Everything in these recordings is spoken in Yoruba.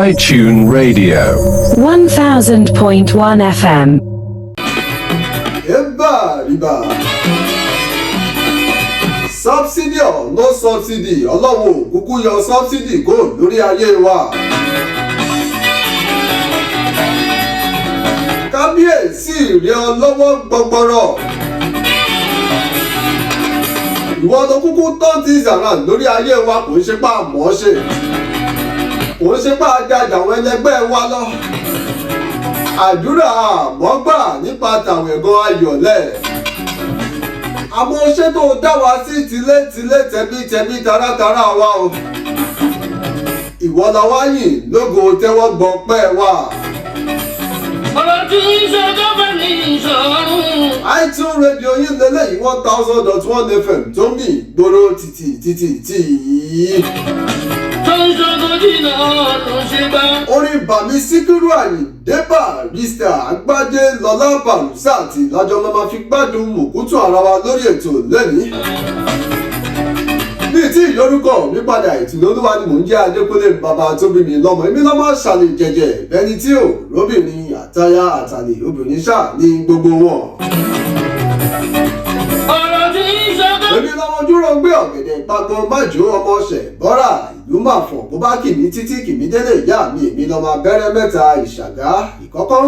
iTune Radio. 1000.1 FM. Eba riba. Subsidy or no subsidy, Ọlọ́run ò kúkú yọ subsidy kó lórí ayé wa. Kábíyèsí rẹ ọlọ́wọ́ gbọgbọrọ. Ìwọ ló kúkú turn things around lórí ayé wa. Kò ń ṣe pé àmọ́ ṣe. Kò ń ṣe pé àjàjà àwọn ẹlẹgbẹ́ wa lọ. Àdúrà àmọ́gbà nípa tàwọn ẹ̀gàn ayọ̀lẹ̀. Àmọ́ ṣé tó dá wa sí tilétilé, tẹbítẹbí, taratara wa o. Ìwọ la wá yìn lógo, tẹ́wọ́ gbọpẹ́ wa. Ọ̀rọ̀ tí ń ṣe gọ́fẹ̀ ní ìṣọ̀rùn. iTunes Radio yín lélẹ́yìí, 1000.1 FM tó ń mì gbòòrò títì títì tì í. Tó ń ṣogo jìnnà ló ṣe bá. Orin Bàmí Síkírù Àyìndé Barrister Àgbájé Lọlá Bàrúsàtì lájọ máa fi gbádùn mùkútù ara wa lórí ètò lẹ́nìí. Ní tí ìlórúkọ mi padà, Ìtùnú Olúwa ni mò ń jẹ́. Adékúnlé bàbá tó bí mi lọ́mọ, èmi lọ́mọ ṣàlè jẹjẹ bẹni tí ò róbìnrin àtayá àtàlè obìnrin ṣáà ní gbogbo wọn. Ọ̀rọ̀ tí ń ṣe gọ́fẹ̀. Èmi lọ́mọ dúró gbé ọ̀gẹ̀dẹ̀ gbàgbọ́n májò, ọmọ ṣẹ̀ bọ́rà ìlú máa fọ̀ bó bá kìmí títí kìmí délé ìyá mi. Èmi lọ́mọ abẹ́rẹ́ mẹ́ta ìṣàgá ìkọ́kọ́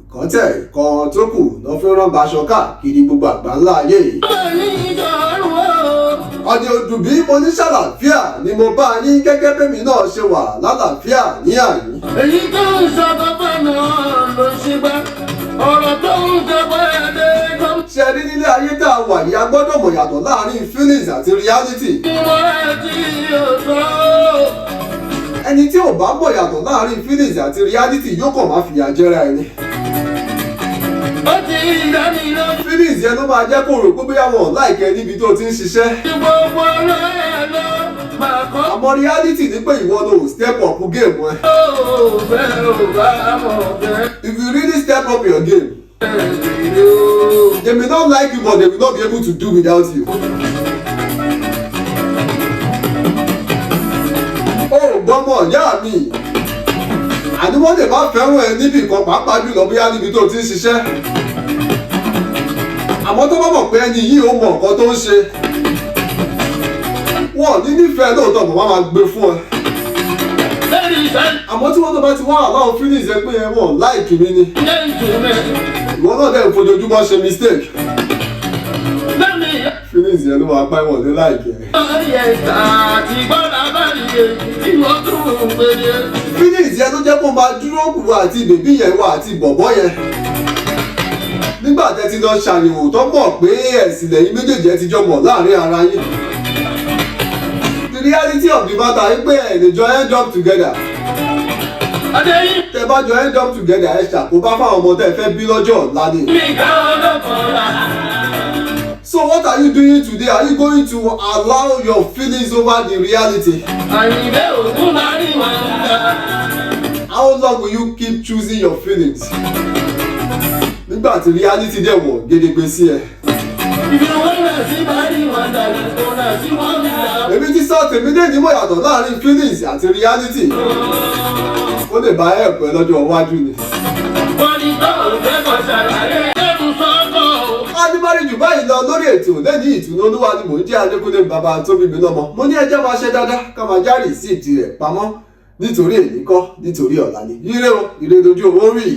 ìkọ́tẹ̀ ìkan tó kù lọ́ fi rán baṣọ káàkiri gbogbo àgbà ńlá ayé. Ní ìṣọ̀rùn o. Ọdẹ odù bí mo ní ṣàlàáfíà ni mo bá yín gẹ́gẹ́ bẹ́mi náà ṣe wà lálàáfíà ní àyín. Èyí tó ń ṣe gọ́fẹ̀ náà ló ṣe bá. Ọ̀rọ̀ tó ń ṣe bẹ́ẹ̀ dé kọ́. Ṣe rí nílé ayé tá a wà yìí, a gbọ́dọ̀ mọ̀ yàtọ̀ láàrin feelings àti reality. Mo ẹ̀ tí yóò sọ. Ẹni tí ò bá mọ̀ yàtọ̀ láàrin feelings àti reality yóò kàn máa fìyà jẹra ẹni. Ó ti dá mi lójú. Feelings yẹn ló máa jẹ́ kó rò pé bóyá wọn ò like ẹ níbi tó ti ń ṣiṣẹ́. Gbogbo ọ̀rẹ́ ló máa kọ́. Àmọ́ reality ni pé ìwọ ló step up game ẹ. Ó bẹ́ẹ̀ ò bá mọ̀ bẹ́ẹ̀. If you really step up your game, they may not like you, but they will not be able to do without you. Ó gbọ́mọ ìyá mi, àní wọ́n lè má fẹ́ràn ẹ níbì kan, pàápàá jùlọ bóyá níbi tó ti ń ṣiṣẹ́. Àmọ́ tó bá mọ̀ pé ẹni yìí ó mọ nǹkan tó ń ṣe, wọn ò ní nífẹ̀ẹ́ lóòótọ́ mọ̀, wọ́n máa gbé fún ẹ. Ladies and Àmọ́ tí wọ́n tó bá ti wá aláwọ̀ feelings ẹ pé ẹ wọ́n like mi ni, gentlemen, ìwọ náà dẹ̀ ń fojoojúmọ́ ṣe mistake, let me feelings yẹn ló máa pa ẹ̀wọ̀n ní like ẹ. Àti gbọ́dọ̀ bá yẹ tí wọ́n tún ń gbére. Feelings yẹn ló jẹ́ kó máa dúró kù wá àti baby yẹn wá àti bọ̀bọ́ yẹn nígbà tẹ́ ti lọ ṣàyẹ̀wò tó mọ̀ pé ẹ̀sìn lẹ́yìn méjèèjì ẹ ti jọ mọ̀ láàrin ara yín. The reality of the matter yìí pé ẹ̀ lè jọ end up together. Adéyí Tẹ́ bá jọ end up together, ẹ ṣàkóbá fáwọn ọmọ tẹ́ fẹ́ bí lọ́jọ́ ọ̀la ni. Mi ká ọlọ́kọ̀ọ́ra. So what are you doing today? Are you going to allow your feelings over the reality? Àyìnbẹ́ ògún máa rí wọn gbà. How long will you keep choosing your feelings? Nígbà tí reality dẹ̀ wọ̀ gédégbé sí ẹ. Ibi wọn rẹ̀ sí máa rí wọn dàgbà kó rẹ̀ sí wọn gbà. Èmi ti sọ tèmi dé nímọ̀ yàtọ̀ láàrin feelings àti reality. Ó lè bá ẹ̀pẹ́ lọ́jọ́ iwájú ni. Wọ́n ní tó fẹ́ kọ́ ṣàlàyé ẹ̀rù sọ́kọ̀ o. Adébárí jù báyìí lọ lórí ètò lẹ́ni. Ìtùnú Olúwa ni mò ń jẹ́, Adékúnlé bàbá tó bí mi lọ́mọ. Mo ní ẹjẹ́ máa ṣe dáadáa, ká máa já receipt rẹ̀ pamọ́ nítorí èyí kọ́, nítorí ọ̀la ni. Ire o, ire lójú owó rí.